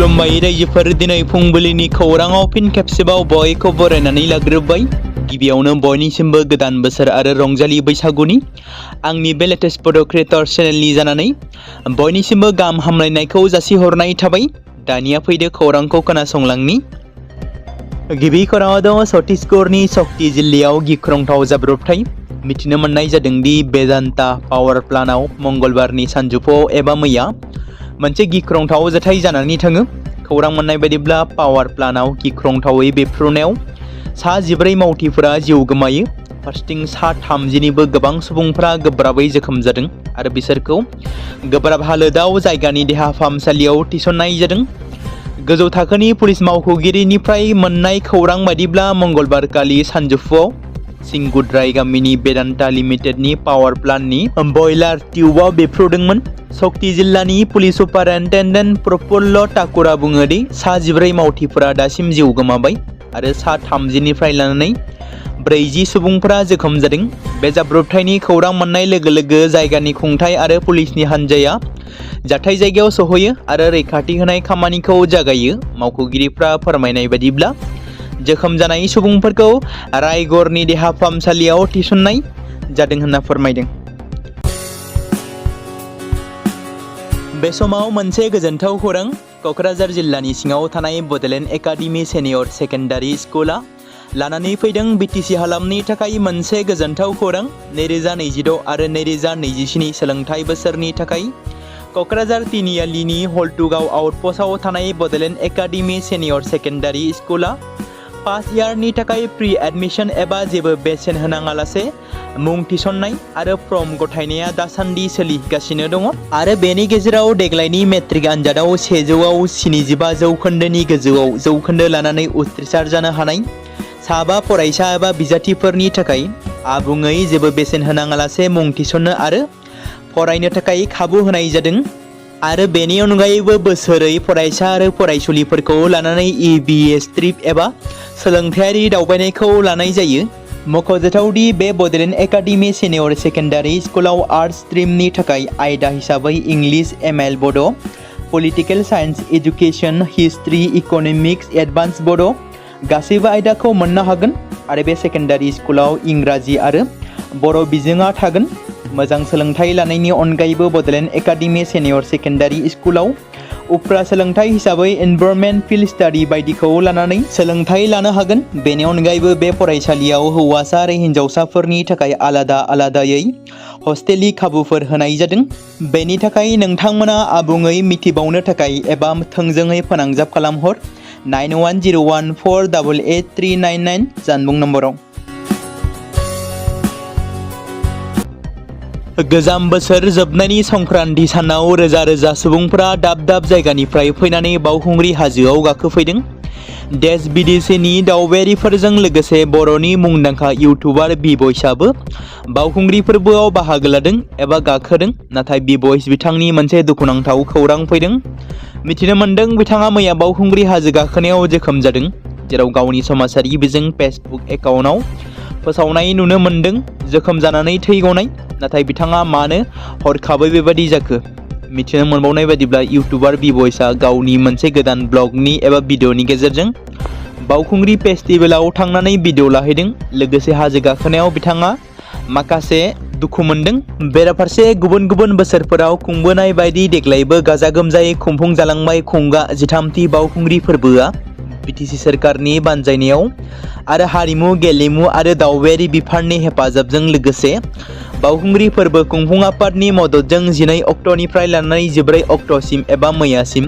खुलुमबाय रायजोफोर दिनै फुंबिलिनि खौराङाव फिन खेबसेबाव बयखौ बरायनानै लाग्रोबाय। गिबियावनो बयनिसिमबो गोदान बोसोर आरो रंजालि बैसागुनि आंनि बे लेटेस्ट बड' क्रिएटर चेनेलनि जानानै बयनिसिमबो गाहाम हामलायनायखौ जासिहरनाय थाबाय। दानिया फैदो खौरांखौ खोनासंलांनि। गिबि खौराङाव दङ छत्तीसगढ़नि सक्ति जिल्लायाव गिख्रंथाव जाब्रबथाय। मिथिनो मोननाय जादों दि बेदान्ता पावार प्लान्टआव मंगलबारनि सानजौफुआव एबा मैया मोनसे गिख्रंथाव जाथाय जानानै थाङो। खौरां मोननाय बायदिब्ला पावार प्लान्टआव गिख्रंथावै बेफ्रुनायाव सा 14 मावथिफोरा जिउ गोमायो। फारसेथिं सा 30निबो गोबां सुबुंफोरा गोब्राबै जोखोम जादों आरो बिसोरखौ गोब्राब हालोदाव जायगानि देहा फाहामसालियाव थिसननाय जादों। गोजौ थाखोनि पुलिस मावख'गिरिनिफ्राय मोननाय खौरां बायदिब्ला मंगलबारखालि सानजौफुआव सिंगुद्राय गामिनि बेदान्ता लिमिटेडनि पावार प्लान्टनि बयलार टिउबआव बेफ्रुदोंमोन। सक्ति जिल्लानि पुलिस सुपारिनटेन्डेन्ट प्रफुल्ल ठाकुरा बुङो दि सा 14 मावथिफोरा दासिम जिउ गोमाबाय आरो सा 30निफ्राय लानानै 40 सुबुंफोरा जोखोम जादों। बे जाब्रबथायनि खौरां मोननाय लोगो लोगो जायगानि खुंथाय आरो पुलिसनि हान्जाया जाथाय जायगायाव सहैयो आरो रैखाथि होनाय खामानिखौ जागायो। मावख'गिरिफ्रा फोरमायनाय बायदिब्ला जोखोम जानाय सुबुंफोरखौ रायगड़नि देहा फाहामसालियाव थिसननाय जादों होनना फोरमायदों। बे समाव मोनसे गोजोनथाव खौरां। क'क्राझार जिल्लानि सिङाव थानाय बड'लेण्ड एकाडेमि सेनियर सेकेन्डारि स्कुला लानानै फैदों बिटिसि हालामनि थाखाय मोनसे गोजोनथाव खौरां। 2026 आरो 2027 सोलोंथाइ बोसोरनि थाखाय क'क्राझार तिनिआलिनि हल्टुगाव आउटपस्टआव थानाय बड'लेण्ड एकाडेमि सेनियर सेकेन्डारि स्कुला फार्स्ट इयारनि थाखाय प्रि एडमिशन एबा जेबो बेसेन होनाङालासे मुं थिसननाय आरो फर्म गथायनाया दासान्दि सोलिगासिनो दङ आरो बेनि गेजेराव देग्लायनि मेट्रिक आनजादाव 100आव 75 जौखोन्दोनि गोजौआव जौखोन्दो लानानै उथ्रिसार जानो हानाय साबा फरायसा एबा बिजाथिफोरनि थाखाय आबुङै जेबो बेसेन होनाङालासे मुं थिसननो आरो फरायनो थाखाय खाबु होनाय जादों आरो बेनि अनगायैबो बोसोरै फरायसा आरो फरायसुलिफोरखौ लानानै EBS ट्रिप एबा सोलोंथायारि दावबायनायखौ लानाय जायो। मख'जाथावदि बे बड'लेण्ड एकाडेमि सेनियर सेकेन्डारि स्कुलाव आर्ट्स स्ट्रिमनि थाखाय आयदा हिसाबै इंलिश ML बड', political science, education, history, economics, advance बड' गासैबो आयदाखौ मोननो हागोन आरो बे सेकेन्डारि स्कुलाव इंराजि आरो बर' बिजोङा थागोन। मोजां सोलोंथाइ लानायनि अनगायैबो बड'लेण्ड एकाडेमि सेनियर सेकेन्डारि स्कुलाव उफ्रा सोलोंथाइ हिसाबै एनभायरनमेन्ट फिल्ड स्टाडि बायदिखौ लानानै सोलोंथाइ लानो हागोन। बेनि अनगायैबो बे फरायसालियाव हौवासा आरो हिन्जावसाफोरनि थाखाय आलादा आलादायै हस्टेलनि खाबुफोर होनाय जादों। बेनि थाखाय नोंथांमोना आबुङै मिथिबावनो थाखाय एबा थोंजोङै फोनांजाब खालामहर 9101488399 जानबुं नम्बराव। गोजाम बोसोर जोबनायनि संक्रान्ति सानाव रोजा रोजा सुबुंफोरा दाब दाब जायगानिफ्राय फैनानै बावखुंग्रि हाजोआव गाखोफैदों। देश विदेशनि दावबायारिफोरजों लोगोसे बर'नि मुंदांखा इउटुबार बि-बयसआबो बावखुंग्रि फोरबोआव बाहागो लादों एबा गाखोदों। नाथाय बि-बयस बिथांनि मोनसे दुखुनांथाव खौरां फैदों। मिथिनो मोनदों बिथाङा मैया बावखुंग्रि हाजो गाखोनायाव जोखोम जादों, जेराव गावनि समाजारि बिजों फेसबुक एकाउन्टआव फोसावनाय नुनो मोनदों जोखोम जानानै थै गनाय। नाथाय बिथाङा मानो हरखाबै बेबादि जाखो? मिथिनो मोनबावनाय बायदिब्ला इउटुबार बि-बयसआ गावनि मोनसे गोदान ब्लगनि एबा भिडिअनि गेजेरजों बावखुंग्रि फेस्टिभेलाव थांनानै भिडिअ लाहैदों। लोगोसे हाजो गाखोनायाव बिथाङा माखासे दुखु मोनदों। बेराफारसे गुबुन गुबुन बोसोरफोराव खुंबोनाय बायदि देग्लायबो गाजा गोमजायै खुंफुंजालांबाय खुंगा 13थि बावखुंग्रि फोरबोआ बिटिसि सोरखारनि बानजायनायाव आरो हारिमु, गेलेमु आरो दावबायारि बिफाननि हेफाजाबजों लोगोसे बावखुंग्रि फोरबो खुंफुं आफादनि मददजों 12 अक्ट'निफ्राय लानानै 14 अक्ट'सिम एबा मैयासिम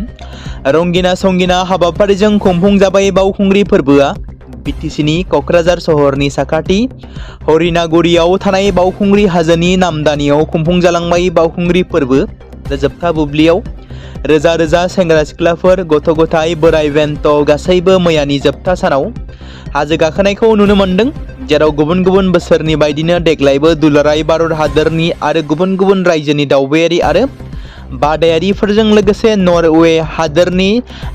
रंगिना संगिना हाबाफारिजों खुंफुंजाबाय। बावखुंग्रि फोरबोआ बिटिसिनि क'क्राझार सहरनि साखाथि हरिनागुरियाव थानाय बावखुंग्रि हाजोनि नामदानियाव खुंफुंजालांबाय। बावखुंग्रि फोरबो जोबथा बुब्लियाव रोजा रोजा सेंग्रा सिख्लाफोर, गथ' गथाय, बोराइ बेन्थ' गासैबो मैयानि जोबथा सानाव हाजो गाखोनायखौ नुनो मोनदों, जेराव गुबुन गुबुन बोसोरनि बायदिनो देग्लायबो दुलाराय भारत हादरनि आरो गुबुन गुबुन रायजोनि दावबायारि आरो बादायारिफोरजों लोगोसे नरवे हादरनि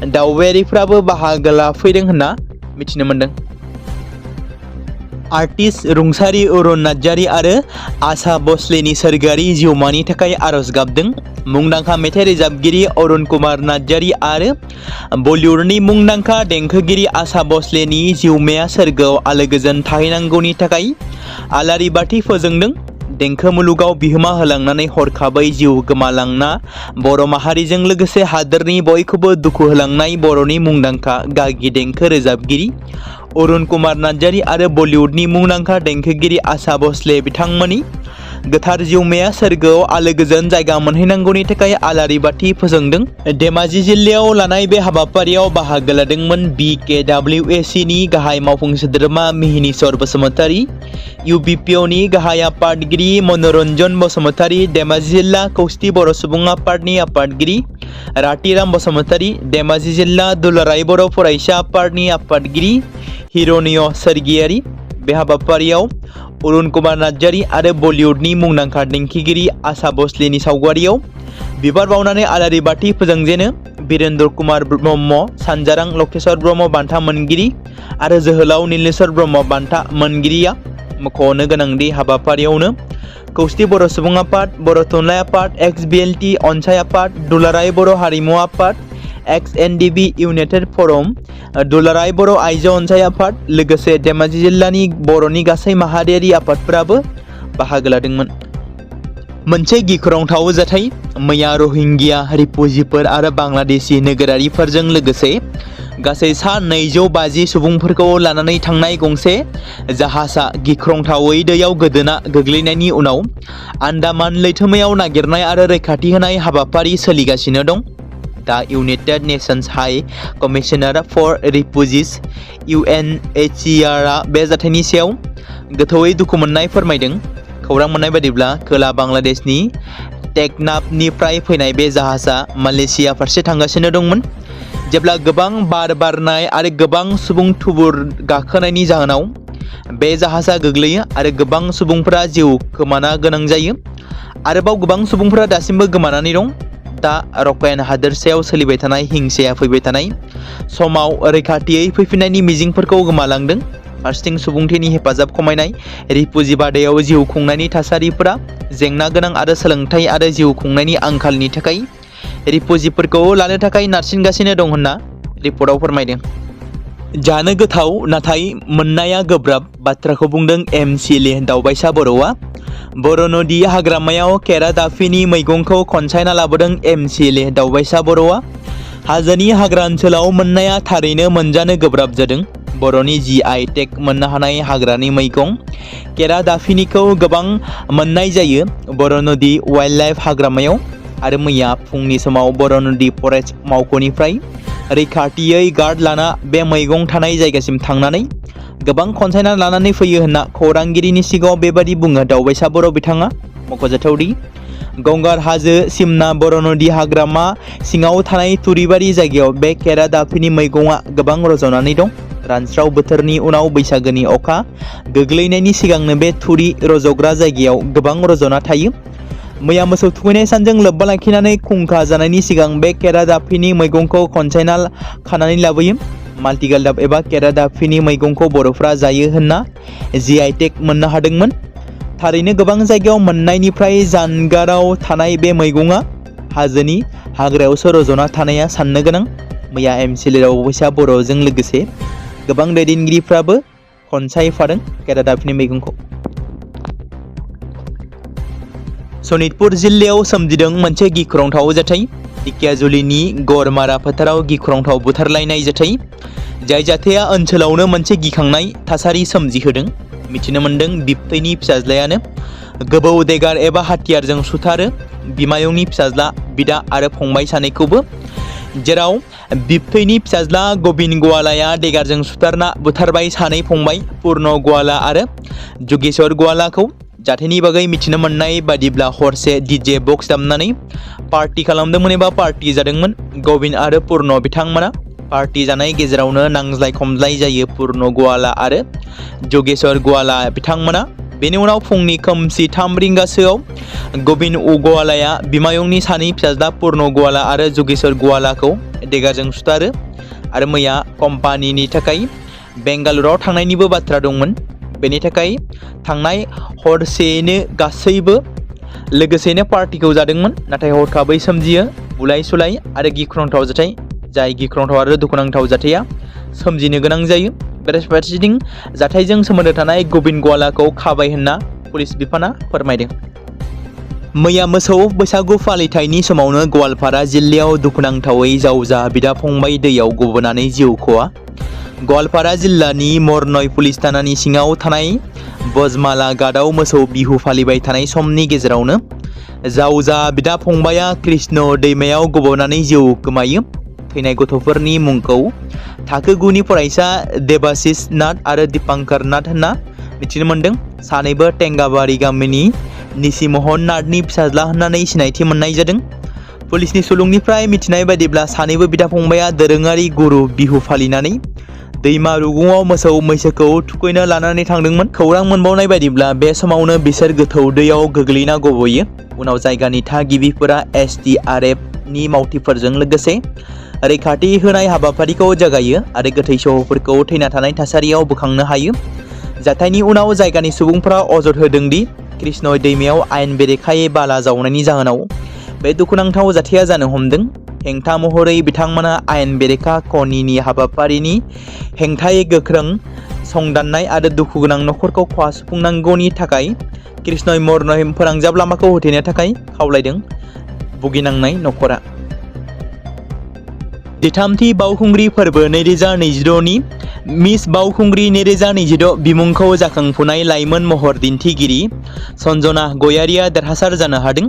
दावबायारिफ्राबो बाहागो लाफैदों होनना मिथिनो मोनदों। आर्टिस्ट रुंसारि अरुण नार्जारि आरो आशा भोसलेनि सोरगोआरि जिउमानि थाखाय आरज गाबदों। मुंदांखा मेथाइ रोजाबगिरि अरुण कुमार नार्जारि आरो बलिउडनि मुंदांखा देंखोगिरि आशा भोसलेनि जिउमाया सोरगोआव आलो गोजोन थाहैनांगौनि थाखाय आलारि बाथि फोजोंदों। देंखो मुलुगाव बिहोमा होलांनानै हरखाबै जिउ गोमालांना बर' माहारिजों लोगोसे हादोरनि बयखौबो दुखु होलांनाय बर'नि मुंदांखा गागि देंखो रोजाबगिरि अरुण कुमार नार्जारि आरो बलिउडनि मुंदांखा देंखोगिरि आशा भोसले बिथांमोननि गोथार जिउमाया सोरगोआव आलो गोजोन जायगा मोनहैनांगौनि थाखाय आलारि बाथि फोजोंदों। धेमाजि जिल्लायाव लानाय बे हाबाफारियाव बाहागो लादोंमोन BKWAC नि गाहाय मावफुं सोद्रोमा मिहिनीश्वर बसुमतारी, UBPOनि गाहाय आफादगिरि मनरन्जन बसुमतारी, धेमाजि जिल्ला खौसेथि बर' सुबुं आफादनि आफादगिरि रातिराम बसुमतारी, धेमाजि जिल्ला दुलाराय बर' फरायसा आफादनि आफादगिरि हिरण्य सोरगियारि। बे हाबाफारियाव अरुण कुमार नार्जारि आरो बलिउडनि मुंदांखा देंखोगिरि आशा भोसलेनि सावगारियाव बिबार बावनानै आलारि बाथि फोजोंजेनो वीरेन्द्र कुमार ब्रह्म, सानजारां लकेश्वर ब्रह्म बान्था मोनगिरि आरो जोहोलाव नीलेश्वर ब्रह्म बान्था मोनगिरिया मख'नो गोनांदि हाबाफारियावनो खौसेथि बर' सुबुं आफाद, बर' थुनलाइ आफाद, XBLT अनसाय आफाद, दुलाराय बर' हारिमु आफाद, XNDB इउनाइटेड फरम, दुलाराय बर' आइजो अनसाय आफाद लोगोसे धेमाजि जिल्लानि बर'नि गासै माहारियारि आफादफोराबो बाहागो लादोंमोन। मोनसे गिख्रंथाव जाथाय मैया रहिंग्या रिफुजिफोर आरो बांलादेशी नोगोरारिफोरजों लोगोसे गासै सा 250 सुबुंफोरखौ लानानै थांनाय गंसे जाहाजआ गिख्रंथावै दैयाव गोदोना गोग्लैनायनि उनाव आन्डामान लैथोमायाव नागिरनाय आरो रैखाथि होनाय हाबाफारि सोलिगासिनो दं। The United Nations High Commissioner for Refugees UNHCR बे जाथायनि सायाव गोथौयै दुखु मोननाय फोरमायदों। खौरां मोननाय बायदिब्ला खोला बांलादेशनि टेकनाफनिफ्राय फैनाय बे जाहाजआ मालयेशिया फारसे थांगासिनो दंमोन। जेब्ला गोबां बार बारनाय आरो गोबां सुबुं थुबुर गाखोनायनि जाहोनाव बे जाहाजआ गोग्लैयो आरो गोबां सुबुंफोरा जिउ खोमानो गोनां जायो। आरोबाव गोबां सुबुंफोरा दासिमबो गोमानानै दं। दा रकायान हादोरसायाव सोलिबाय थानाय हिंसाया फैबाय थानाय समाव रैखाथियै फैफिननायनि मिजिंफोरखौ गोमालांदों। फारसेथिं सुबुंथिनि हेफाजाब खमायनाय, रिफुजि बादायाव जिउ खुंनायनि थासारिफोरा जेंना गोनां आरो सोलोंथाइ आरो जिउ खुंनायनि आंखालनि थाखाय रिफुजिफोरखौ लानो थाखाय नारसिनगासिनो दं होनना रिपर्टआव फोरमायदों। जानो गोथाव नाथाय मोननाया गोब्राब बाथ्राखौ बुंदों MCLA दावबायसा बर'आ। बर' नदि हाग्रामायाव केरादाफिनि मैगंखौ खनसायना लाबोदों MCLA दावबायसा बर'आ। हाजोनि हाग्रा ओनसोलाव मोननाया थारैनो मोनजानो गोब्राब जादों। बर'नि GI टेग मोननो हानाय हाग्रानि मैगं केरादाफिनिखौ गोबां मोननाय जायो बर' नदि वाइल्डलाइफ हाग्रामायाव। आरो मैया फुंनि समाव बर' नदि फरेस्ट मावख'निफ्राय रैखाथियै गार्ड लाना बे मैगं थानाय जायगासिम थांनानै गोबां खनसायना लानानै फैयो होनना खौरांगिरिनि सिगाङाव बेबादि बुङो दावबायसा बर' बिथाङा। मख'जाथावदि गंगार हाजो सिमना बर' नदि हाग्रामा सिङाव थानाय तुरिबारि जायगायाव बे केरादाफिनि मैगङा गोबां रज'नानै दं। रानस्राव बोथोरनि उनाव बैसागोनि अखा गोग्लैनायनि सिगांनो बे तुरि रज'ग्रा जायगायाव गोबां रज'ना थायो। मैया मोसौ थुखैनाय सानजों लोब्बा लाखिनानै खुंखा जानायनि सिगां बे केरादाफिनि मैगंखौ खनसायना खानानै लाबोयो। माल्टिगालदाब एबा केरादाफिनि मैगंखौ बर'फ्रा जायो होनना GI टेग मोननो हादोंमोन। थारैनो गोबां जायगायाव मोननायनिफ्राय जानगाराव थानाय बे मैगङा हाजोनि हाग्रायावसो रज'ना थानाया साननो गोनां। मैया MCLA दावबायसा बर'जों लोगोसे गोबां दैदेनगिरिफ्राबो खनसायफादों केरादाफिनि मैगंखौ। सनितपुर जिल्लायाव सोमजिदों मोनसे गिख्रंथाव जाथाय। दिकियाजुलिनि गरमारा फोथाराव गिख्रंथाव बुथारलायनाय जाथाय। जाय जाथाया ओनसोलावनो मोनसे गिखांनाय थासारि सोमजिहोदों। मिथिनो मोन्दों बिबथैनि फिसाज्लायानो गोबौ देगार एबा हाथियारजों सुथारो बिमायंनि फिसाज्ला बिदा आरो फंबाय सानैखौबो। जेराव बिबथैनि फिसाज्ला गबिन गवालाया देगारजों सुथारना बुथारबाय सानै फंबाय पुर्ण गवाला आरो जुगेश्वर गवालाखौ। जाथायनि बागै मिथिनो मोननाय बादिब्ला हरसे DJ बक्स दामनानै पार्टी खालामदोंमोन एबा पार्टी जादोंमोन गबिन आरो पुर्ण बिथांमोना। पार्टी जानाय गेजेरावनो नांज्लाय खमज्लाय जायो पुर्ण गवाला आरो जुगेश्वर गवाला बिथांमोना। बेनि उनाव फुंनि खोमसि 3 रिंगासोआव गबिन गवालाया बिमायंनि सानै फिसाज्ला पुर्ण गवाला आरो जुगेश्वर गवालाखौ देगारजों सुथारो। आरो मैया कम्पानिनि थाखाय बेंगालुरुआव थांनायनिबो बाथ्रा दंमोन। बेनि थाखाय थांनाय हरसेयैनो गासैबो लोगोसेनो पार्टिखौ जादोंमोन, नाथाय हरखाबै सोमजियो बुलाय सुलाय आरो गिख्रंथाव जाथाय। जाय गिख्रंथाव आरो दुखुनांथाव जाथाया सोमजिनो गोनां जायो। बेराफारसेथिं जाथायजों सोमोन्दो थानाय गबिन गवालाखौ खाबाय होनना पुलिस बिफाना फोरमायदों। मैया मोसौ बैसागु फालिथायनि समावनो गवालपारा जिल्लायाव दुखुनांथावै जावजा बिदा फंबाय दैयाव गबोनानै जिउ खहा। गवालपारा जिल्लानि मरनय पुलिस थानानि सिङाव थानाय बजमाला घाटआव मोसौ बिहु फालिबाय थानाय समनि गेजेरावनो जावजा बिदा फंबाया कृष्ण दैमायाव गबोनानै जिउ गोमायो। थैनाय गथ'फोरनि मुंखौ थाखो 9 नि फरायसा देबाशिष नाथ आरो दीपांकर नाथ होनना मिथिनो मोन्दों। सानैबो टेंगाबारि गामिनि निसिमहन नाथनि फिसाज्ला होननानै सिनायथि मोननाय जादों। पुलिसनि सुलुंनिफ्राय मिथिनाय बायदिब्ला सानैबो बिदा फंबाया दोरोङारि गुरु बिहु फालिनानै दैमा रुगुङाव मोसौ मैसोखौ थुखैनो लानानै थांदोंमोन। खौरां मोनबावनाय बायदिब्ला बे समावनो बिसोर गोथौ दैयाव गोग्लैना गबयो। उनाव जायगानि थागिबिफोरा SDRF नि मावथिफोरजों लोगोसे रैखाथि होनाय हाबाफारिखौ जागायो आरो गोथै सहफोरखौ थैना थानाय थासारियाव बोखांनो हायो। जाथायनि उनाव जायगानि सुबुंफोरा अजद होदों दि कृष्ण दैमायाव आयेन बेरेखायै बाला जावनायनि जाहोनाव बे दुखुनांथाव जाथाया जानो हमदों। हेंथा महरै बिथांमोना आयेन बेरेखा खनिनि हाबाफारिनि हेंथायै गोख्रों संदाननाय आरो दुखुगोनां नखरखौ खहा सुफुंनांगौनि थाखाय कृष्ण मरनय फोनांजाब लामाखौ होथेनो थाखाय खावलायदों। भुगिनांनाय नखरा 13थि बावखुंग्रि फोरबो 2026 नि मिस बावखुंग्रि 2026 बिमुंखौ जाखांफुनाय लाइमोन महर दिन्थिगिरि सन्जना गयारिया देरहासार जानो हादों।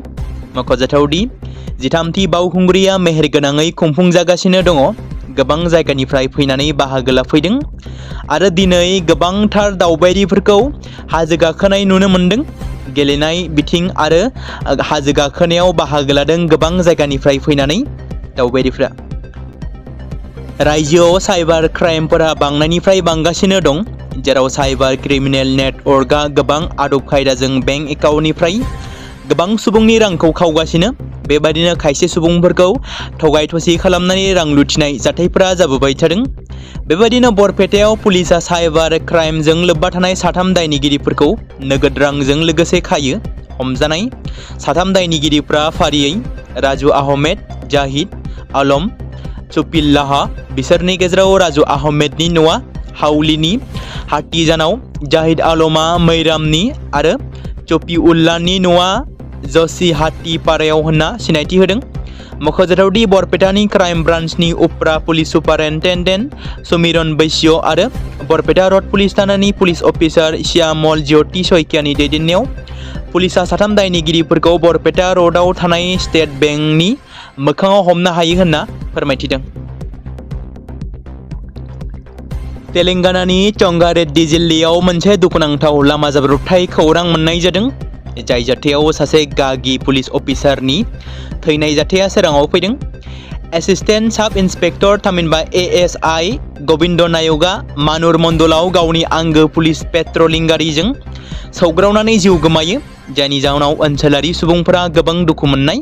मख'जाथावदि 13थि बावखुंग्रिया मेहेरगोनाङै खुंफुंजागासिनो दङ। गोबां जायगानिफ्राय फैनानै बाहागो लाफैदों आरो दिनै गोबांथार दावबायारिफोरखौ हाजो गाखोनाय नुनो मोन्दों। गेलेनाय बिथिं आरो हाजो गाखोनायाव बाहागो लादों गोबां जायगानिफ्राय फैनानै दावबायारिफ्रा। रायजोआव साइबार क्राइमफोरा बांनायनिफ्राय बांगासिनो दं, जेराव साइबार क्रिमिनेल नेटवर्कआ गोबां आदब खायदाजों बेंक एकाउन्टनिफ्राय गोबां सुबुंनि रांखौ खावगासिनो। बेबादिनो खायसे सुबुंफोरखौ थगाय थसि खालामनानै रां लुथिनाय जाथायफोरा जाबोबाय थादों। बेबादिनो बरपेटायाव पुलिसआ साइबार क्राइमजों लोब्बा थानाय 3 दायनिगिरिफोरखौ नोगोद रांजों लोगोसे खायो। हमजानाय 3 दायनिगिरिफ्रा फारियै राजु आहमेद, जाहिद आलम, चुपिल्लाहा। बिसोरनि गेजेराव राजु आहमेदनि न'आ हाउलीनि हाटीजानाव, जाहिद आलमा मैरामनि आरो चपिउल्लाहनि न'आ जसीहाटीपारायाव होनना सिनायथि होदों। मख'जाथावदि बरपेटानि क्राइम ब्रान्चनि उफ्रा पुलिस सुपारिनटेन्डेन्ट सुमिरन बैश्य आरो बरपेटा रड पुलिस थानानि पुलिस अफिसार श्यामल ज्योति सयकियानि दैदेननायाव पुलिसआ 3 दायनिगिरिफोरखौ बरपेटा रडआव थानाय स्टेट बेंकनि मोखाङाव हमनो हायो होनना फोरमायथिदों। तेलेंगानानि चंगारेड्डी जिल्लायाव मोनसे दुखुनांथाव लामा जाब्रबथाय खौरां मोननाय जादों। जाय जाथायाव सासे गागि पुलिस अफिसारनि थैनाय जाथाया सोराङाव फैदों। एसिस्टेन्ट साब इन्सपेक्टर थामहिनबा ASI गबिन्द नायकआ मानुर मण्डलाव गावनि आंगो पुलिस पेट्रलिं गारिजों सौग्रावनानै जिउ गोमायो, जायनि जाउनाव ओनसोलारि सुबुंफोरा गोबां दुखु मोननाय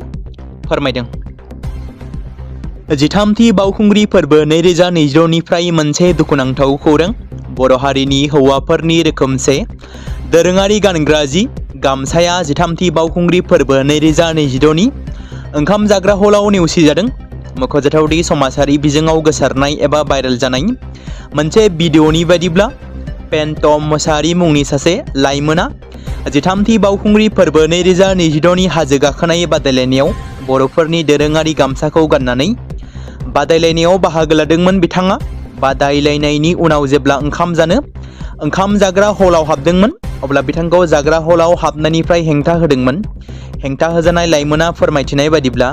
फोरमायदों। 13थि बावखुंग्रि फोरबो 2026 निफ्राय मोनसे दुखुनांथाव खौरां। बर' हारिनि हौवाफोरनि रोखोमसे दोरोङारि गानग्रा जि गामसाया 13थि बावखुंग्रि फोरबो 2026 नि ओंखाम जाग्रा हलाव नेवसिजादों। मख'जाथावदि समाजारि बिजोङाव गोसारनाय एबा भाइरेल जानाय मोनसे भिडिअनि बायदिब्ला पेन्टम मोसाहारि मुंनि सासे लाइमोना 13थि बावखुंग्रि फोरबो 2026 नि हाजो गाखोनाय बादायलायनायाव बर'फोरनि दोरोङारि गामसाखौ गाननानै बादायलायनायाव बाहागो लादोंमोन। बिथाङा बादायलायनायनि उनाव जेब्ला ओंखाम जाग्रा हलाव हाबदोंमोन, अब्ला बिथांखौ जाग्रा हलाव हाबनायनिफ्राय हेंथा होदोंमोन। हेंथा होजानाय लाइमोना फोरमायथिनाय बायदिब्ला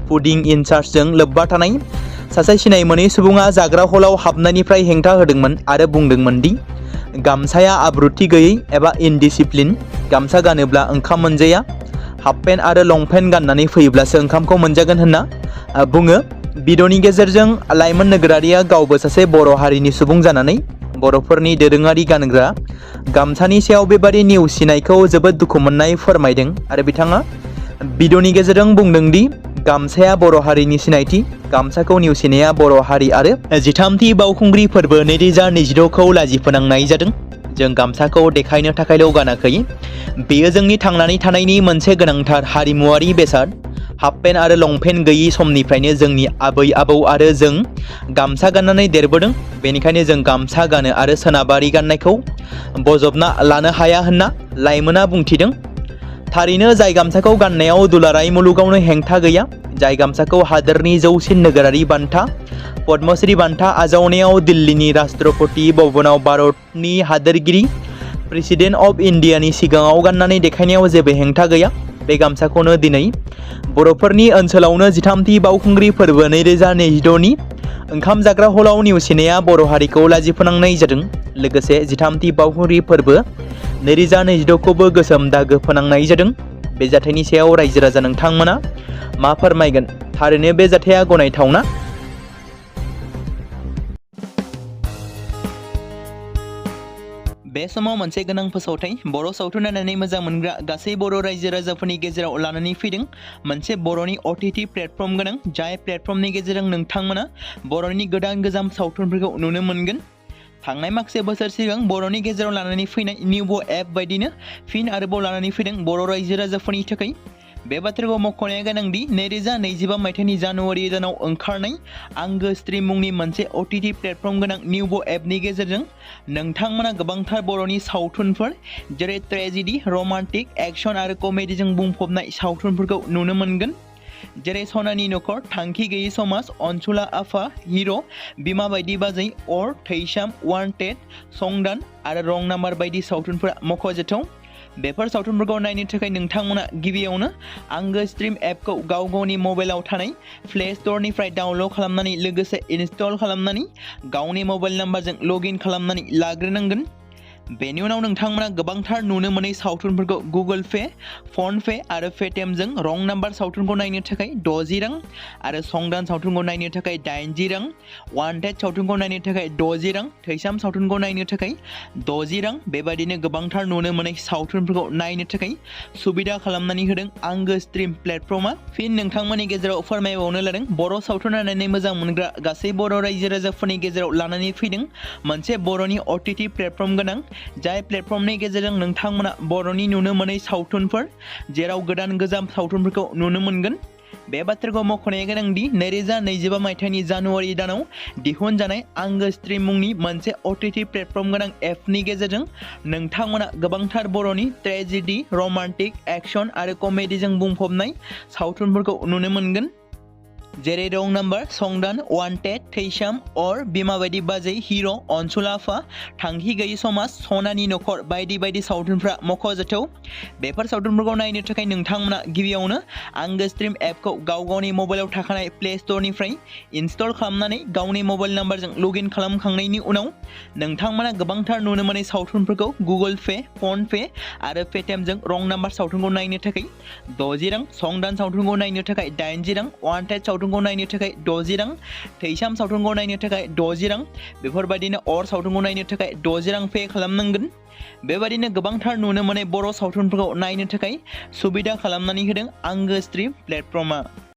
फुडिं इनचार्जजों लोब्बा थानाय सासे सिनाय मोनै सुबुङा जाग्रा हलाव हाबनायनिफ्राय हेंथा होदोंमोन आरो बुंदोंमोन दि गामसाया आब्रुथि गैयै एबा इनडिसिप्लिन। गामसा गानोब्ला ओंखाम मोनजाया, हाफ पेन्ट आरो लंपेन्ट गाननानै फैयोब्लासो ओंखामखौ मोनजागोन होनना बुङो। भिडिअनि गेजेरजों लाइमोन नोगोरारिया गावबो सासे बर' हारिनि सुबुं जानानै बर'फोरनि दोरोङारि गानग्रा गामसानि सायाव बेबादि नेवसिनायखौ जोबोद दुखु मोननाय फोरमायदों आरो बिथाङा भिडिअनि गेजेरजों बुंदों दि गामसाया बर' हारिनि सिनायथि, गामसाखौ नेवसिनाया बर' हारि आरो 13थि बावखुंग्रि फोरबो 2026 खौ लाजि फोनांनाय जादों। जों गामसाखौ देखायनो थाखायल' गानाखै, बेयो जोंनि थांनानै थानायनि मोनसे गोनांथार हारिमुवारि बेसाद। हाफ पेन्ट आरो लंपेन्ट गैयि समनिफ्रायनो जोंनि आबै आबौ आरो जों गामसा गाननानै देरबोदों। बेनिखायनो जों गामसा गानो आरो सोनाबारि गाननायखौ बजबना लानो हाया होनना लाइमोना बुंथिदों। थारैनो जाय गामसाखौ गाननायाव दुलाराय मुलुगावनो हेंथा गैया, जाय गामसाखौ हादोरनि जौसिन नोगोरारि बान्था पद्मश्री बान्था आजावनायाव दिल्लीनि राष्ट्रपति भवनाव भारतनि हादोरगिरि प्रेसिडेन्ट अफ इन्डियानि सिगाङाव गाननानै देखायनायाव जेबो हेंथा गैया। बे गामसाखौनो दिनै बर'फोरनि ओनसोलावनो 13थि बावखुंग्रि फोरबो 2026नि ओंखाम जाग्रा हलाव नेवसिनाया बर' हारिखौ लाजिफोनांनाय जादों। लोगोसे 13थि बावखुंग्रि फोरबो 2026खौबो गोसोम दागो फोनांनाय जादों। बे जाथायनि सायाव रायजो राजा नोंथांमोना मा फोरमायगोन? थारैनो बे जाथाया गनायथावना? बे समाव मोनसे गोनां फोसावथाय बर' सावथुन नायनानै मोजां मोनग्रा गासै बर' रायजो राजाफोरनि गेजेराव लानानै फैदों मोनसे बर'नि OTT प्लेटफर्म गोनां, जाय प्लेटफर्मनि गेजेरजों नोंथांमोना बर'नि गोदान गोजाम सावथुनफोरखौ नुनो मोनगोन। थांनाय माखासे बोसोर सिगां बर'नि गेजेराव लानानै फैनाय निउबो एप बायदिनो फिन आरोबाव लानानै फैदों बर' रायजो राजाफोरनि थाखाय। बे बाथ्राखौ मख'नाया गोनांदि 2025 मायथाइनि जानुवारि दानाव ओंखारनाय आंगो स्ट्रिम मुंनि मोनसे OTT प्लेटफर्म गोनां निउबो एपनि गेजेरजों नोंथांमोना गोबांथार बर'नि सावथुनफोर जेरै ट्रेजेडि, रमान्टिक, एक्शन आरो कमेडिजों बुंफबनाय सावथुनफोरखौ नुनो मोनगोन। जेरै सनानि नखर, थांखि गैयै समाज, अनसुला आफा, हिर', बिमा बायदि बाजै, अर, थैसाम, वान्टेड, संदान आरो रं नाम्बार बायदि सावथुनफोरा मख'जाथाव। बेफोर सावथुनफोरखौ नायनो थाखाय नोंथांमोना गिबियावनो आंगो स्ट्रिम एपखौ गाव गावनि मबाइलाव थानाय प्ले स्ट'रनिफ्राय डाउनल'ड खालामनानै लोगोसे इनस्टल खालामनानै गावनि मबाइल नाम्बारजों लगइन खालामनानै लाग्रोनांगोन। बेनि उनाव नोंथांमोना गोबांथार नुनो मोनै सावथुनफोरखौ गुगोल पे, फन पे आरो पेटिएमजों रं नाम्बार सावथुनखौ नायनो थाखाय 60 रां आरो संदान सावथुनखौ नायनो थाखाय 80 रां, वान्टेड सावथुनखौ नायनो थाखाय 60 रां, थैसाम सावथुनखौ नायनो थाखाय 60 रां, बेबायदिनो गोबांथार नुनो मोनै सावथुनफोरखौ नायनो थाखाय सुबिदा खालामनानै होदों आंगो स्ट्रिम प्लेटफर्मा। फिन नोंथांमोननि गेजेराव फोरमायबावनो लादों बर' सावथुन नायनानै मोजां मोनग्रा गासै बर' रायजो राजाफोरनि गेजेराव लानानै फैदों मोनसे बर'नि OTT प्लेटफर्म गोनां, जाय प्लेटफर्मनि गेजेरजों नोंथांमोना बर'नि नुनो मोनै सावथुनफोर जेराव गोदान गोजाम सावथुनफोरखौ नुनो मोनगोन। बे बाथ्राखौ मख'नाया गोनांदि 2025 मायथाइनि जानुवारि दानाव दिहुनजानाय आंगो स्ट्रिम मुंनि मोनसे OTT प्लेटफर्म गोनां एपनि गेजेरजों नोंथांमोना गोबांथार बर'नि ट्रेजेडि, रमान्टिक, एक्शन आरो कमेडिजों बुंफबनाय सावथुनफोरखौ नुनो मोनगोन। जेरै रं नाम्बार, संदान, वान्टेड, थैसाम, अर, बिमा बायदि बाजै, हिर', अनसुला आफा, थांखि गैयै समाज, सनानि नखर बायदि बायदि सावथुनफ्रा मख'जाथाव। बेफोर सावथुनफोरखौ नायनो थाखाय नोंथांमोना गिबियावनो आंगो स्ट्रिम एपखौ गाव गावनि मबाइलाव थाखानाय प्ले स्ट'रनिफ्राय इनस्टल खालामनानै गावनि मबाइल नाम्बारजों लगइन खालामखांनायनि उनाव नोंथांमोना गोबांथार नुनो मोनै सावथुनफोरखौ गुगोल पे, फन पे आरो पेटिएमजों रं नाम्बार सावथुनखौ नायनो थाखाय 60 रां, संदान सावथुनखौ नायनो थाखाय 80 रां, वान्टेड सावथुनखौ नायनो थाखाय 60 रां, थैसाम सावथुनखौ नायनो थाखाय 60 रां, बेफोरबायदिनो अर सावथुनखौ नायनो थाखाय 60 रां पे खालामनांगोन। बेबायदिनो गोबांथार नुनो मोनै बर' सावथुनफोरखौ नायनो थाखाय सुबिदा खालामनानै होदों आंगो स्ट्रिम प्लेटफर्मा।